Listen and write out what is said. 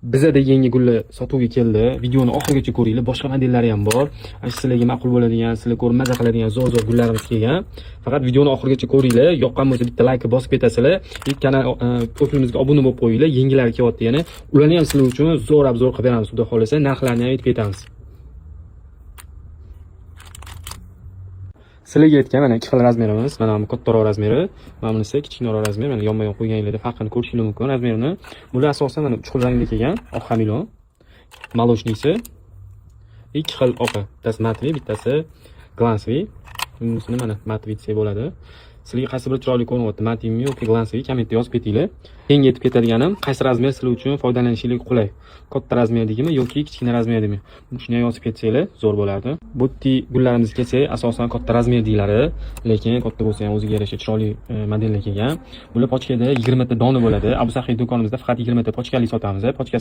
Bizada yangi gullar sotuvga keldi. Videoni oxirigacha ko'ringlar. Boshqa modellari ham bor. Ana shu sizlarga ma'qul bo'ladigan, sizlar ko'rib maza qiladigan zo'r-zo'r gullarimiz kelgan. Faqat videoni oxirigacha ko'ringlar. Yoqqan bo'lsa bitta like bosib ketasizlar. И kanal profilimizga obuna bo'lib qo'yinglar. Yangilari kelyapti yana. Ularni ham sizlar uchun zo'r обзор qilib beramiz, xudo xolasa. Narxlarini ham aytib ketamiz. Sizlarga aytgan mana ikki xil razmerimiz. Mana bu kattaroq razmeri, mana bunisi kichkinaroq razmer. Mana yonma-yon qo'yganinglarda farqini ko'rishingiz mumkin razmerini. Bular asosan mana uch xil rangda kelgan. Oq hamilon, молочный si, ikki xil oqi. Bittasi матовый, bittasi глянцевый. Bunisini mana матовый desak bo'ladi. Sizlarga qaysi biri chiroyli ko'rinyapti, матовый mi yoki глянцевый, kommentda yozib ketinglar. Keyingi aytib ketadiganim, qaysi razmer sizlar uchun foydalanishinglar qulay? Katta razmerdagimi yoki kichkina razmerdagimi? Shuni ham yozib ketsanglar zo'r bo'lardi. Bu gullarimizga kelsak, asosan katta razmerdagilari, lekin katta bo'lsa ham o'ziga yarasha chiroyli modellar kelgan. Bular pochkada 20 ta dona bo'ladi. Abu Saxiy do'konimizda faqat 20 ta pochkali sotamiz. Pochkasi